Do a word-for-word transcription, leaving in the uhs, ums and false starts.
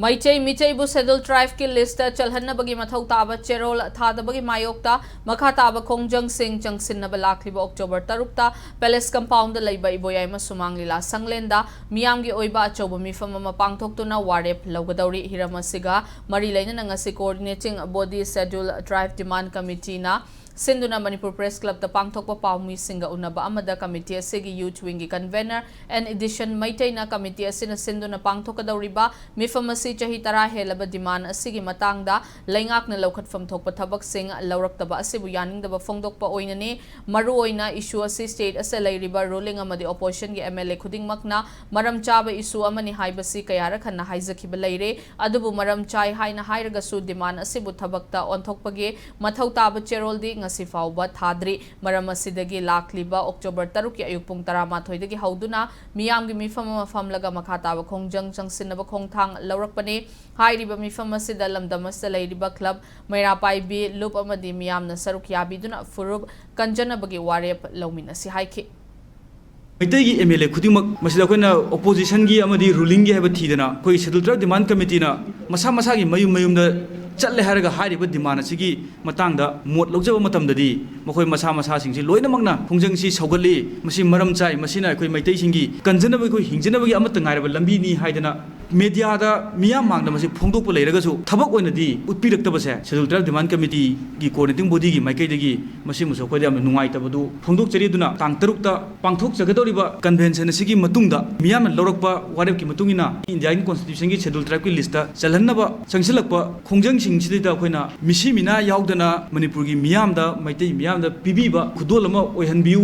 Meitei ꯃꯤꯇꯩꯕꯨ Scheduled Tribeꯀꯤ listꯇ ꯆꯜꯍꯟꯅꯕꯒꯤ ꯃꯊꯧ ꯇꯥꯕ ꯆꯦꯔꯣꯜ ꯊꯥꯗꯕꯒꯤ ꯃꯥꯌꯣꯛꯇ ꯃꯈꯥ ꯇꯥꯕ ꯈꯣꯡꯖꯪꯁꯤꯡ ꯆꯪꯁꯤꯟꯅꯕ ꯂꯥꯛꯂꯤꯕ October ꯇꯔꯨꯛꯇ Palace Compoundꯗ ꯂꯩꯕ ꯏꯕꯣꯌꯥꯏꯃ ꯁꯨꯃꯥꯡ ꯂꯤꯂꯥ ꯁꯪꯂꯦꯟꯗ ꯃꯤꯌꯥꯝꯒꯤ ꯑꯣꯏꯕ ꯑꯆꯧꯕ ꯃꯤꯐꯝ ꯑꯃ ꯄꯥꯡꯊꯣꯛꯇꯨꯅ ꯋꯥꯔꯦꯞ ꯂꯧꯒꯗꯧꯔꯤ꯫ ꯍꯤꯔꯝ ꯑꯁꯤꯒ ꯃꯔꯤ ꯂꯩꯅꯅ ꯉꯁꯤ Coordinating Body Scheduled Tribe Demand Committeeꯅ ꯁꯤꯟꯗꯨꯅ Manipur Press Clubꯇ ꯄꯥꯡꯊꯣꯛꯄ ꯄꯥꯎꯃꯤꯁꯤꯡꯒ ꯎꯅꯕ ꯑꯃꯗ committee ꯑꯁꯤꯒꯤ youth wingꯒꯤ convener N Edison ꯃꯩꯇꯩꯅ committee ꯑꯁꯤꯅ ꯁꯤꯟꯗꯨꯅ ꯄꯥꯡꯊꯣꯛꯀꯗꯧꯔꯤꯕ ꯃꯤꯐꯝ ꯑꯁꯤ ꯆꯍꯤ ꯇꯔꯥ ꯍꯦꯜꯂꯕ demand ꯑꯁꯤꯒꯤ ꯃꯇꯥꯡꯗ ꯂꯩꯉꯥꯛꯅ ꯂꯧꯈꯠꯐꯝ ꯊꯣꯛꯄ ꯊꯕꯛꯁꯤꯡ ꯂꯧꯔꯛꯇꯕ ꯑꯁꯤꯕꯨ ꯌꯥꯅꯤꯡꯗꯕ ꯐꯣꯡꯗꯣꯛꯄ ꯑꯣꯏꯅꯅꯤ꯫ ꯃꯔꯨꯑꯣꯏꯅ issue ꯑꯁꯤ state ꯑꯁꯤꯗ ꯂꯩꯔꯤꯕ ruling ꯑꯃꯗꯤ oppositionꯒꯤ M L A ꯈꯨꯗꯤꯡꯃꯛꯅ ꯃꯔꯝ ꯆꯥꯕ issue ꯑꯃꯅꯤ ꯍꯥꯏꯕꯁꯤ ꯀꯌꯥꯔꯛ ꯍꯟꯅ ꯍꯥꯏꯖꯈꯤꯕ ꯂꯩꯔꯦ꯫ ꯑꯗꯨꯕꯨ ꯃꯔꯝ ꯆꯥꯏ ꯍꯥꯏꯅ ꯍꯥꯏꯔꯒꯁꯨ demand ꯑꯁꯤꯕꯨ ꯊꯕꯛꯇ ꯑꯣꯟꯊꯣꯛꯄꯒꯤ ꯃꯊꯧ ꯇꯥꯕ ꯆꯦꯔꯣꯜꯗꯤ ꯉꯁꯤ ꯐꯥꯎꯕ ꯊꯥꯗ꯭ꯔꯤ꯫ ꯃꯔꯝ ꯑꯁꯤꯗꯒꯤ ꯂꯥꯛꯂꯤꯕ October ꯇꯔꯨꯛꯀꯤ ꯑꯌꯨꯛ ꯄꯨꯡ ꯇꯔꯥꯃꯥꯊꯣꯏꯗꯒꯤ ꯍꯧꯗꯨꯅ ꯃꯤꯌꯥꯝꯒꯤ ꯃꯤꯐꯝ ꯑꯃ ꯐꯝꯂꯒ ꯃꯈꯥ ꯇꯥꯕ ꯈꯣꯡꯖꯪ ꯆꯪꯁꯤꯟꯅꯕ ꯈꯣꯡꯊꯥꯡ ꯂꯧꯔꯛꯄꯅꯤ꯫ ꯍꯥꯏꯔꯤꯕ ꯃꯤꯐꯝ ꯑꯁꯤꯗ ꯂꯝꯗꯝ ꯑꯁꯤꯗ ꯂꯩꯔꯤꯕ club, ꯃꯩꯔꯥ ꯄꯥꯏꯕꯤ, ꯂꯨꯞ ꯑꯃꯗꯤ ꯃꯤꯌꯥꯝꯅ ꯁꯔꯨꯛ ꯌꯥꯕꯤꯗꯨꯅ ꯐꯨꯔꯨꯞ ꯀꯟꯖꯅꯕꯒꯤ ꯋꯥꯔꯦꯞ ꯂꯧꯃꯤꯟꯅꯁꯤ ꯍꯥꯏꯈꯤ꯫ ꯃꯩꯇꯩꯒꯤ M L A ꯈꯨꯗꯤꯡꯃꯛ ꯃꯁꯤꯗ ꯑꯩꯈꯣꯏꯅ oppositionꯒꯤ ꯑꯃꯗꯤ rulingꯒꯤ ꯍꯥꯏꯕ ꯊꯤꯗꯅ ꯑꯩꯈꯣꯏ Scheduled Tribe Demand Committeeꯅ ꯃꯁꯥ ꯃꯁꯥꯒꯤ ꯃꯌꯨꯝ ꯃꯌꯨꯝꯗ ꯆꯠꯂꯦ ꯍꯥꯏꯔꯒ ꯍꯥꯏꯔꯤꯕ demand ꯑꯁꯤꯒꯤ ꯃꯇꯥꯡꯗ ꯃꯣꯠ ꯂꯧꯖꯕ ꯃꯇꯝꯗꯗꯤ ꯃꯈꯣꯏ ꯃꯁꯥ ꯃꯁꯥꯁꯤꯡꯁꯤ ꯂꯣꯏꯅꯃꯛꯅ ꯈꯣꯡꯖꯪꯁꯤ ꯁꯧꯒꯠꯂꯤ, ꯃꯁꯤ ꯃꯔꯝ ꯆꯥꯏ, ꯃꯁꯤꯅ ꯑꯩꯈꯣꯏ ꯃꯩꯇꯩꯁꯤꯡꯒꯤ ꯀꯟꯖꯅꯕ, ꯑꯩꯈꯣꯏ ꯍꯤꯡꯖꯅꯕꯒꯤ ꯑꯃꯠꯇ ꯉꯥꯏꯔꯕ ꯂꯝꯕꯤꯅꯤ ꯍꯥꯏꯗꯅ mediaꯗ ꯃꯤꯌꯥꯝ ꯃꯥꯡꯗ ꯃꯁꯤ ꯐꯣꯡꯗꯣꯛꯄ ꯂꯩꯔꯒꯁꯨ ꯊꯕꯛ ꯑꯣꯏꯅꯗꯤ ꯎꯠꯄꯤꯔꯛꯇꯕꯁꯦ Scheduled Tribe Demand Committeeꯒꯤ Coordinating Bodyꯒꯤ ꯃꯥꯏꯀꯩꯗꯒꯤ ꯃꯁꯤꯃꯁꯨ ꯑꯩꯈꯣꯏꯗ ꯌꯥꯝꯅ ꯅꯨꯡꯉꯥꯏꯇꯕꯗꯨ ꯐꯣꯡꯗꯣꯛꯆꯔꯤ꯫ ꯑꯗꯨꯅ ꯇꯥꯡ ꯇꯔꯨꯛꯇ ꯄꯥꯡꯊꯣꯛꯆꯒꯗꯧꯔꯤꯕ convention ꯑꯁꯤꯒꯤ ꯃꯇꯨꯡꯗ ꯃꯤꯌꯥꯝꯅ ꯂꯧꯔꯛꯄ ꯋꯥꯔꯦꯞꯀꯤ ꯃꯇꯨꯡ ꯏꯟꯅ Indian Constitutionꯒꯤ Scheduled Tribeꯀꯤ listꯇ ꯆꯜꯍꯟꯅꯕ ꯆꯪꯁꯤꯜꯂꯛꯄ ꯈꯣꯡꯖꯪꯁꯤꯡꯁꯤꯗ ꯑꯩꯈꯣꯏꯅ ꯃꯤꯁꯤ ꯃꯤꯅꯥ ꯌꯥꯎꯗꯅ ꯃꯅꯤꯄꯨꯔꯒꯤ ꯃꯤꯌꯥꯝꯗ, ꯃꯩꯇꯩ ꯃꯤꯌꯥꯝꯗ ꯄꯤꯕꯤꯕ ꯈꯨꯗꯣꯜ ꯑꯃ ꯑꯣꯏꯍꯟꯕꯤꯌꯨ꯫